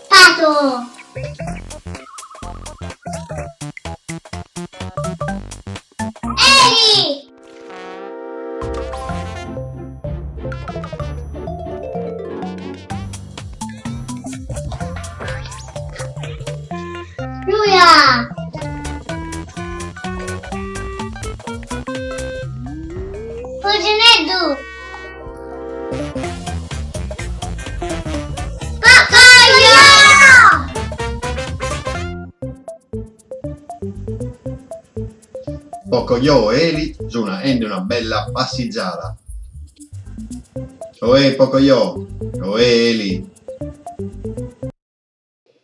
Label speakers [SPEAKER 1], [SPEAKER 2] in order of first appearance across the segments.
[SPEAKER 1] Pato! Eli! Giulia! Pugioneddu! Papaia!
[SPEAKER 2] Pocoyo e Eli sun aende una bella passigiada. Oe Pocoyo, oe Eli.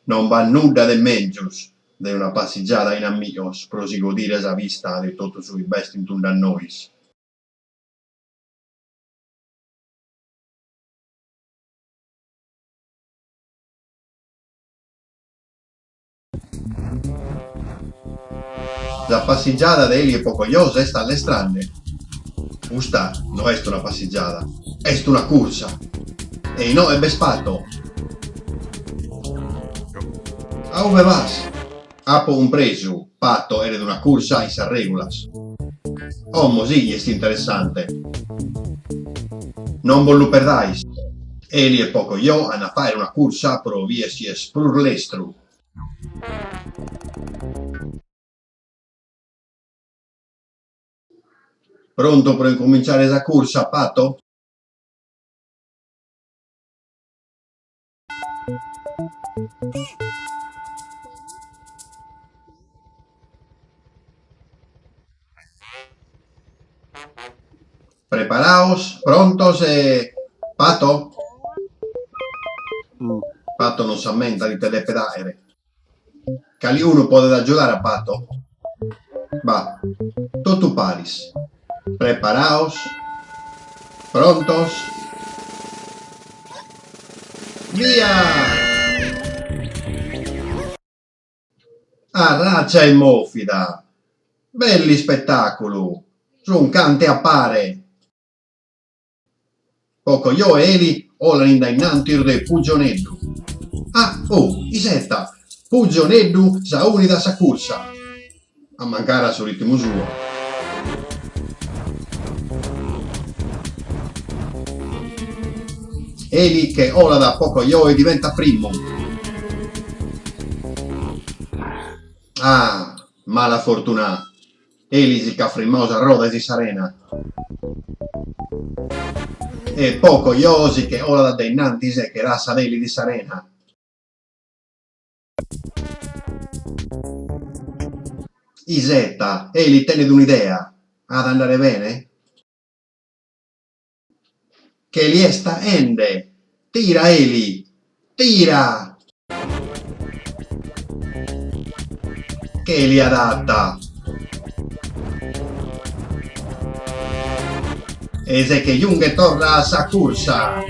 [SPEAKER 2] Non b'at nudda de mègius de una passigiada in amigos pro si godire sa vista de totu su chi b'est in tundu a nois. Sa passigiada de Eli e Pocoyo s'est allestrende. Custa no est una passigiada, est una cursa. E inoghe b'est Pato. A ue vas? Apo cumpresu, Pato cheret una cursa in sas règulas. Como sì chi est interessante. Non bos lu perdais. Eli e Pocoyo an a fàghere una cursa pro bìdere chie est prus lestru. Prontu pro incumintzare sa cursa, Pato? Preparaos, prontos e. Pato? Pato non s'ammentat ite depet àere. Calicunu podet agiudare a Pato? Bah, totu paris. Preparaos, prontos, via! Arratza 'e mòfida! Bellu ispetàculu! Sun cante a pare! Pocoyo e Eli 'olan in dae innantis de Pugioneddu. Ah, oh, iseta! Pugioneddu s'aunit a sa cursa! A mancare a su ritmu suo. Eli che 'olat a Pocoyo e diventat primu. Ah, mala fortuna! Eli si ch'at frimmadu sas rodas in s'arena. E Pocoyo si che 'olat a dae innantis e che lassat Eli in s'arena. Iseta, Eli tenet un'idea. At a andare bene? Che li est aende! Tira Eli! Tira! Che li at ata! E si che giunghet torra a sa cursa!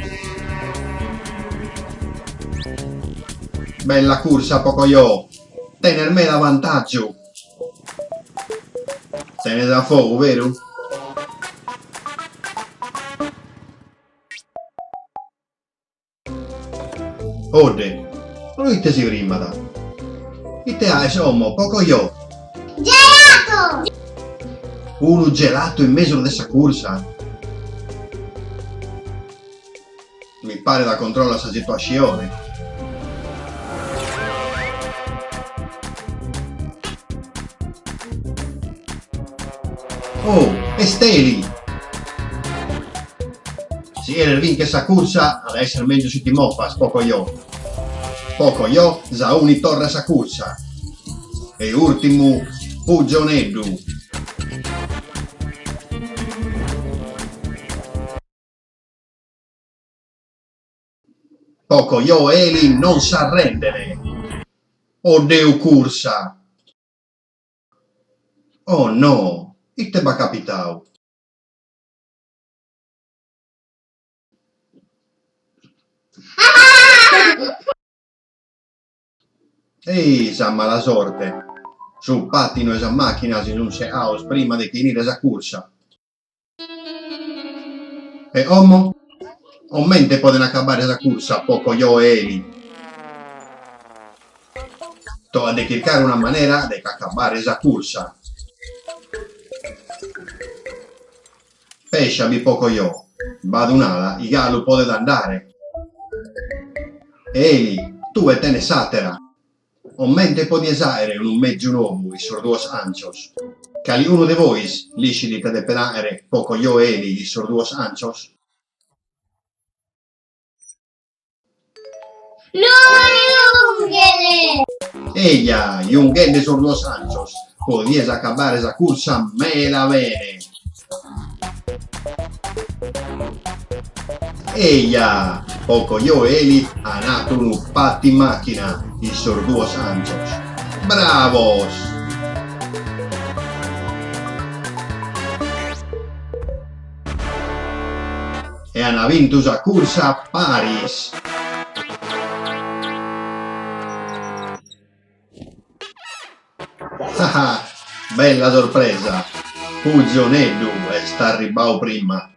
[SPEAKER 2] Bella cursa Pocoyo! Tenes meda vantàgiu! Tenes a fogu, beru? Odde, pro ite si frimmat? Ite aes como, Pocoyo?
[SPEAKER 1] Gelato!
[SPEAKER 2] Unu gelato in mesu de sa cursa? Mi paret a controlla sa situascione. Oh, est Eli! Si cheres bincher sa cursa, at a esser mègius si ti mofas, Pocoyo. Pocoyo s'aunit torra a sa cursa. E ùrtimu, Pugioneddu. Pocoyo e Eli non s'arrendent. Oddeu cursa! Oh no! Ite b'at capitadu? Ei sa mala sorte! Su pàtinu e sa màchina si sunt segados prima de finire sa cursa. E como? Comente poden acabare sa cursa Pocoyo e Eli? Tocat de chircare una manera de ch'acabare sa cursa. Pescia bi Pocoyo, b'at un'ala chi galu podet andare. E Eli, tue tenes s'àtera. Comente podies àere unu mègiu nou in sos duos àncios? Caliunu de bois l'ischit ite depet àere Pocoyo e Eli in sos duos àncios?
[SPEAKER 1] Lu jùnghere!
[SPEAKER 2] Eja, junghende sos duos àncios podies acabare sa cursa meda bene! Eja! Pocoyo e Eli an atu unu patimàchina in sos duos àncios. Bravos! E an bintu sa cursa paris! Ah! Bella sorpresa! Pugioneddu est arribbau prima!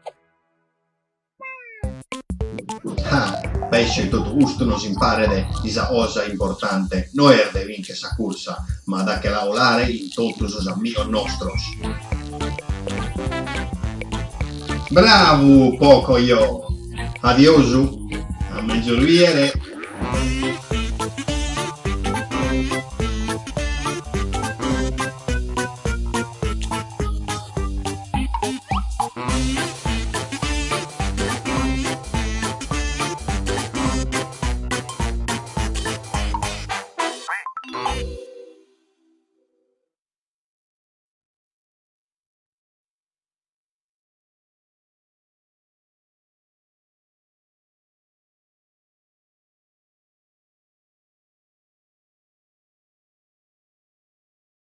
[SPEAKER 2] Ah! Pescio chi totu custu nos imparet chi sa cosa importante no est de bincher sa cursa, ma de che la 'olare in totu sos amigos nostros. Bravu Pocoyo! Adiosu! A menzus biere!